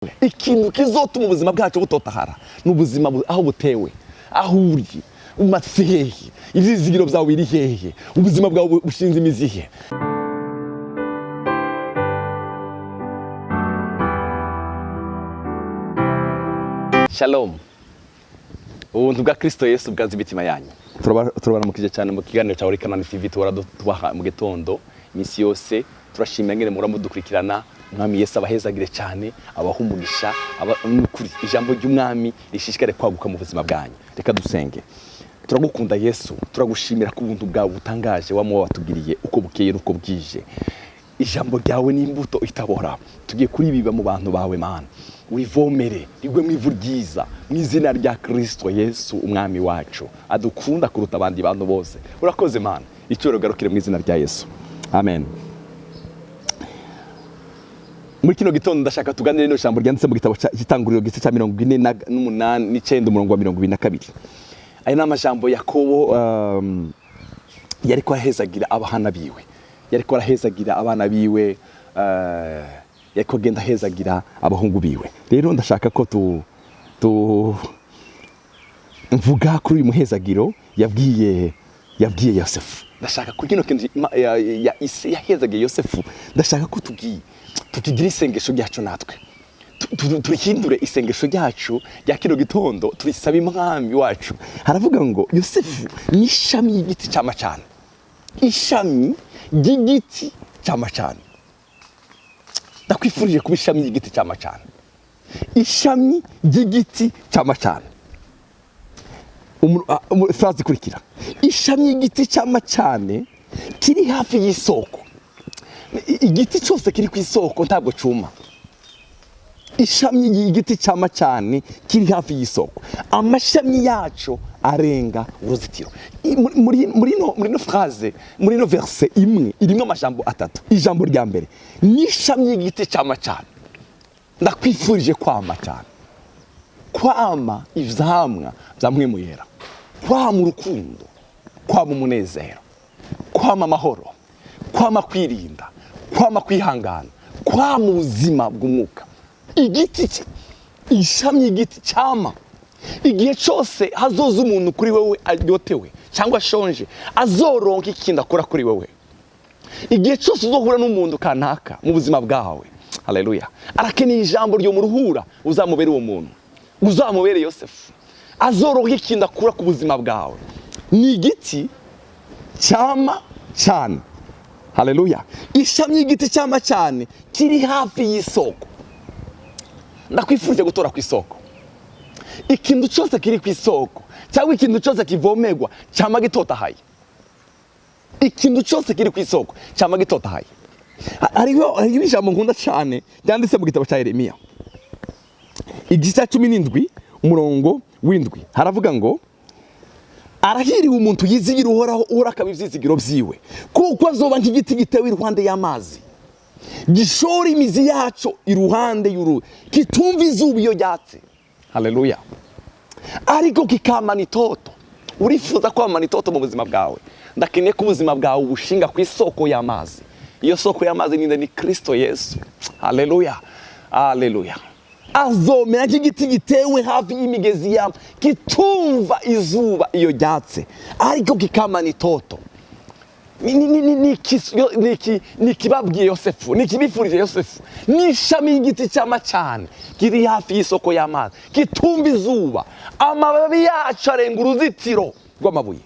Ikintu kizotuma ubuzima bwacu butotahara ni ubuzima aho butewe, aho uri umatse hehe, ivyizigiro vyawe biri hehe, ubuzima bwawe bushinze imizi he. Shalom. Ubuntu bwa Kristo Yesu bwaza imitima yanyu. Turabaramukije cyane mu kiganiro cya Orikanani TV tuhora tubaha mu gitondo iminsi yose. Turashimira ngene muhora mudukurikirana. Umwami Yesu abahezagire cyane, abaha umugisha, nukuri ijambo ry'Umwami rishishikare kwaguka mu buzima bwanyu. Reka dusenge. Turagukunda Yesu, turagushimira ku buntu bwawe butangaje wamuba watugiriye uko bukeye n'uko bwije. Ijambo ryawe ni imbuto itabora, tugiye kuribiba mu bantu bawe Mana, wivomere rigwe mu ivu ryiza mu izina rya Kristo Yesu Umwami wacu adukunda kuruta abandi bantu bose. Urakoze Mana, icyubahiro garukire mu izina rya Yesu, amen. Muri kino gitondo ndashaka tuganire n'ino jambo ryanditse mu gitabo cy'Itanguriro, igice cya mirongo ine n'umunani n'icyenda, umurongo wa 22. Aya ni amajambo Yakobo yariko arahezagira abahana biwe, yariko arahezagira abana biwe, yariko agenda ahezagira abahungu biwe. Rero ndashaka ko tu mvuga kuri uyu muhezagiro yabwiye Yosefu. Ndashaka kuri kino kintu ise yahezagiye Yosefu, ndashaka ko tukigira isengesho ryacu natwe. Turihindure isengesho ryacu rya kino gitondo, turisabe Umwami wacu. Haravuga ngo Yosefu ni ishami ry'igiti cy'amacana, ishami ry'igiti cy'amacana. Ndakwifurije kuba ishami ry'igiti cy'amacana, ishami ry'igiti cy'amacana. Phrase ikurikira, ishami ry'igiti cy'amacane kiri hafi y'isoko. Igiti cyose kiri ku isoko ntabwo cuma. Ishami ry'igiti cy'amacane kiri hafi y'isoko, amashami yaco arenga uruzitiro. Muri no phrase, muri no verse imwe irimo amajambo atatu. Ijambo rya mbere ni ishami ry'igiti cy'amacane. Ndakwifurije kwama cyane, kwama ivyamwa vya Mpwemu Yera, kwama urukundo, kwama umunezero, kwama amahoro, kwama kwirinda, kwama kwihangana, kwama ubuzima bw'umwuka. Igiti ishami igiti cyama. Igihe cyose hazoza umuntu kuri wewe aryotewe cyangwa ashonje, azoronka ikintu akora kuri wewe. Igihe cyose uzohura n'umuntu kanaka mu buzima bwawe, haleluya, arakeneye ijambo ryo muruhura, uzamubere uwo muntu, uzamubere Yosefu, azoronka ikintu akura ku buzima bwawe. Ni igiti cyama cyane, haleluya. Ishami y'igiti cyama cyane kiri hafi y'isoko. Ndakwifurije gutora ku isoko. Ikintu cyose kiri ku isoko cyangwa ikintu cyose kivomerwa cyama gitotahaye. Ikintu cyose kiri ku isoko cyama gitotahaye. Hariho ijambo nkunda cyane ryanditse mu gitabo cya Yeremiya igice cya 17 umurongo w'indwi. Haravuga ngo arahiriwe umuntu yizigira Uhoraho, Uhoraho akaba ivyizigiro vyiwe, kuko azoba nk'igiti gitewe iruhande y'amazi, gishora imizi yaco iruhande y'uruzi, kitumva izuba iyo ryatse. Haleluya. Ariko kikamana itoto. Urifuza kwamana itoto mu buzima bwawe? Ndakeneye ko ubuzima bwawe bushinga ku isoko y'amazi. Iyo soko y'amazi ninde? Ni Kristo Yesu. Haleluya, haleluya. Azomera nk'igiti gitewe hafi y'imigezi yama, kitumva izuba iyo ryatse, ariko kikamana itoto. Ni ikibabwiye Yosefu, ni ikibifurije Yosefu. Ni ishami y'igiti cy'amacane kiri hafi y'isoko y'amazi, kitumva izuba, amababi yacu arenga uruzitiro rw'amabuye,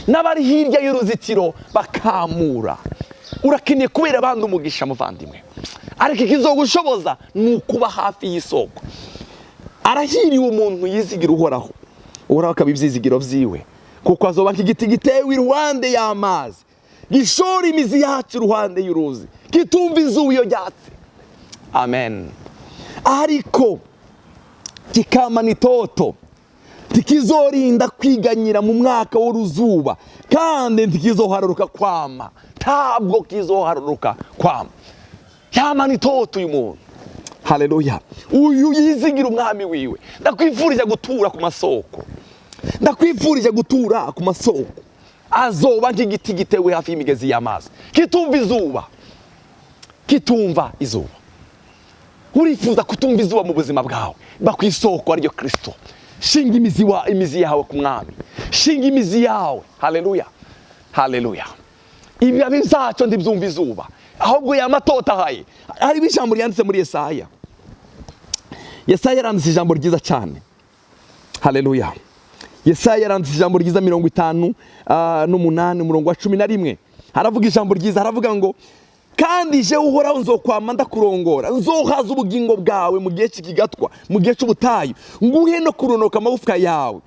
n'abari hirya y'uruzitiro bakamura. Urakeneye kubera abandi umugisha muvandimwe, ariko ikizogushoboza ni ukuba hafi y'isoko. Arahiriwe umuntu yizigira Uhoraho, Uhoraho akaba ivyizigiro vyiwe, kuko azoba nk'igiti gitewe iruhande y'amazi, gishora imizi yacu iruhande y'uruzi, kitumva izuba iyo ryatse. Amen. Ariko kikamana itoto, ntikizorinda kwiganyira mu mwaka w'uruzuba, kandi ntikizoharuruka kwama. Ntabwo kizoharuruka kwama. Yamana itoto uyu muntu. Haleluya. Uyu yizigira Umwami wiwe. Ndakwifurije gutura ku masoko. Ndakwifurije gutura ku masoko. Azoba nk'igiti gitewe hafi y'imigezi y'amazi, kitumva izuba, kitumva izuba. Urifuza kutumva izuba mu buzima bwawe? Ba ku isoko, ariryo Kirisito. Shinga imizi yawe ku Mwami, shinga imizi yawe. Haleluya, haleluya. Ibibabi byacu ntibyumva izuba, ahubwo yamatotahaye. Hariho ijambo ryanditse muri Yesaya. Yesaya yaranditse ijambo ryiza cyane. Haleluya. Yesaya yaranditse ijambo ryiza, 58, umurongo wa 11. Haravuga ijambo ryiza, haravuga ngo: "Kandi je Uhoraho nzokwama ndakurongora, nzohaza ubugingo bwawe mu gihe cy'ikigatwa, mu gihe cy'ubutayu, nguhe no kuronoka amagufwa yawe,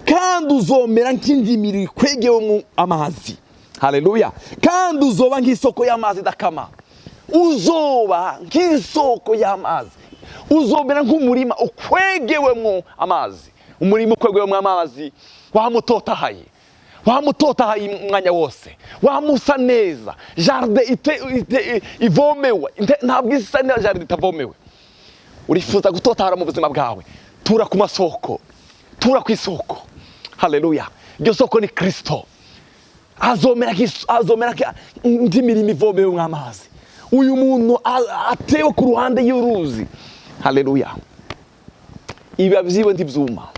kandi uzomera nk'indimiro ikwegewemo amazi." Haleluya. "Kandi uzoba nk'isoko y'amazi idakama." Uzoba nk'isoko y'amazi, uzomera nk'umurima ukwegewemo amazi. Umurima ukwegewemo amazi wamutotahaye, wamutotahaye umwanya wose, wamusa neza. Jardin ivomewe ntabwo isa neza jardin itavomewe. Urifuza gutotahara mu buzima bwawe? Tura ku masoko, tura ku isoko. Haleluya. Iryo soko ni Kirisito. Azomera nk'imirima ivomewe amazi. Uyu muntu atewe ku ruhande y'uruzi, haleluya, ibibabi byiwe ntibyuma.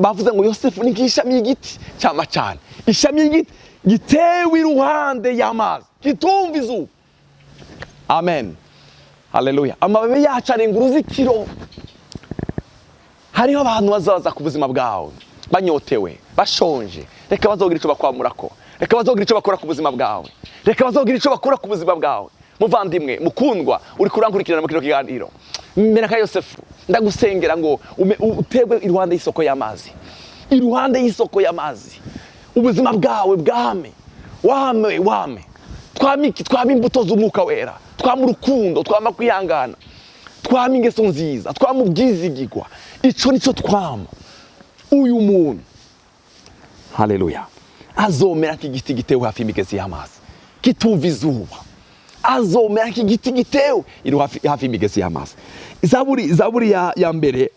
Bavuze ngo Yosefu ni nk'ishami y'igiti cyama cyane, ishami y'igiti gitewe iruhande y'amazi, kitumva izuba. Amen, haleluya. Amababi yacu arenga uruzitiro. Hariho abantu bazaza ku buzima bwawe banyotewe, bashonje. Reka bazogira icyo bakwamurako, reka bazogira icyo bakora ku buzima bwawe, reka bazogira icyo bakora ku buzima bwawe. Muvandimwe mukundwa uri kurankurikirana mu kino kiganiro, mera nka Yosefu. Ndagusengera ngo uterwe iruhande y'isoko y'amazi, iruhande y'isoko y'amazi. Ubuzima bwawe bwame, wame, wame. Twame iki? Twame imbuto z'Umwuka Wera, twame urukundo, twame kwihangana, twame ingeso nziza, twame ubwizigigwa. Ico nico twama. Uyu muntu, haleluya, azomera nk'igiti gitewe hafi y'imigezi y'amazi, kitumva izuba. Azomera nk'igiti gitewe iri hafi y'imigezi y'amazi. Zaburi ya mbere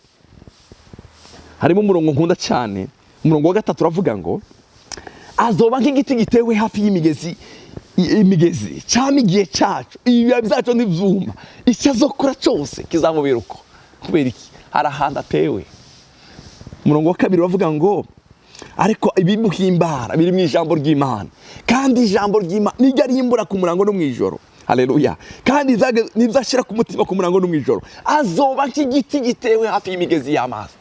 harimo umurongo nkunda cyane, umurongo wa 3, uravuga ngo: "Azoba nk'igiti gitewe hafi y'imigezi, imigezi cyama igihe cyacu, ibibabi byacu ntibyuma, icyo azokora cyose kizamubera uko." Kubera iki? Hari ahantu atewe. Umurongo wa 2 uravuga ngo: "Ariko ibimuhimbara biri mu ijambo ry'Imana, kandi ijambo ry'Imana nijya rimbura ku murango no mu ijoro." Haleluya. "Kandi nibyo ashyira ku mutima ku murango no mu ijoro. Azoba nk'igiti gitewe hafi y'imigezi y'amazi."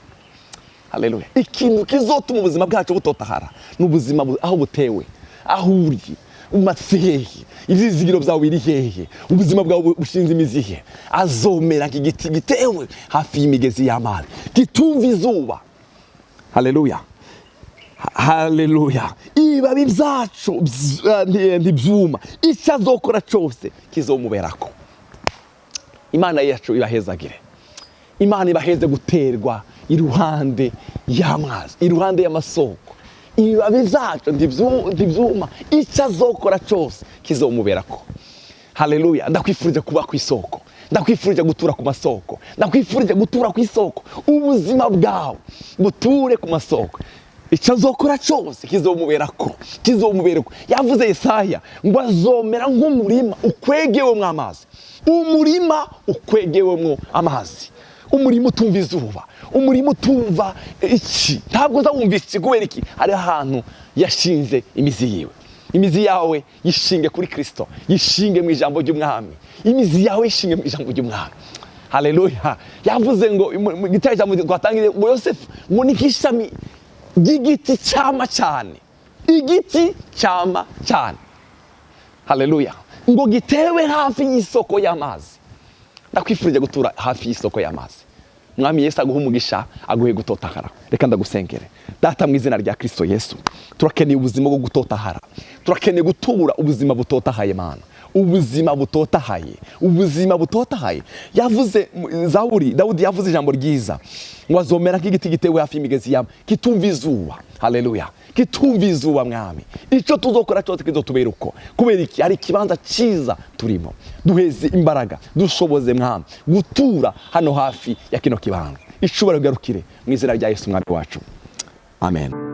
Haleluya. Ikintu kizotuma ubuzima bwacu butotahara ni ubuzima aho butewe, aho uri umatse hehe, ibyizigiro byawe biri hehe, ubuzima bwawe bushinze imizi he. Azomera nk'igiti gitewe hafi y'imigezi y'amazi, kitumva izuba. Haleluya, haleluya. "Ibibabi byacu ntibyuma, icyo azokora cyose kizomuberako." Imana yacu ibahezagire. Imana ibaheze guterwa iruhande y'amazi, iruhande y'amasoko. Ibibabi byacu ntibyuma, icyo azokora cyose kizomuberako. Haleluya. Ndakwifurije kuba ku isoko, ndakwifurije gutura ku masoko, ndakwifurije gutura ku isoko. Ubuzima bwawe buture ku masoko. Icyo azokora cyose kizomuberako, kizomuberako. Yavuze Yesaya ngo azomera nk'umurima ukwegewemo amazi, umurima ukwegewemo amazi, umurima utumva izuba, umurima utumva iki. Ntabwo uza wumva iki. Kubera iki? Hari ahantu yashinze imizi yiwe. Imizi yawe yishinge kuri Kirisito, yishinge mu ijambo ry'Umwami. Imizi yawe yishinge mu ijambo ry'Umwami. Haleluya. Yavuze ngo mu gitabo ijambo twatangiriye ngo Yosefu ngo ni nk'ishami ry'igiti cyama cyane, igiti cyama cyane, haleluya, ngo gitewe hafi y'isoko y'amazi. Ndakwifurije gutura hafi y'isoko y'amazi. Mwami Yesu aguhe umugisha, aguhe gutotahara. Reka ndagusengere. Data, mu izina rya Kirisito Yesu, turakeneye ubuzima bwo gutotahara, turakeneye gutura ubuzima butotahaye. Mana, ubuzima butotahaye, ubuzima butotahaye. Yavuze Zaburi, Dawudi yavuze ijambo ryiza ngo azomera nk'igiti gitewe hafi y'imigezi yabo, kitumva izuba. Haleluya, kitumva izuba. Mwami, icyo tuzokora cyose kizotubera uko. Kubera iki? Hari ikibanza cyiza turimo. Duheze imbaraga, dushoboze, Mwami, gutura hano hafi ya kino kibanza. Ishobora kugarukire mu izina rya Yesu Mwami wacu, amen.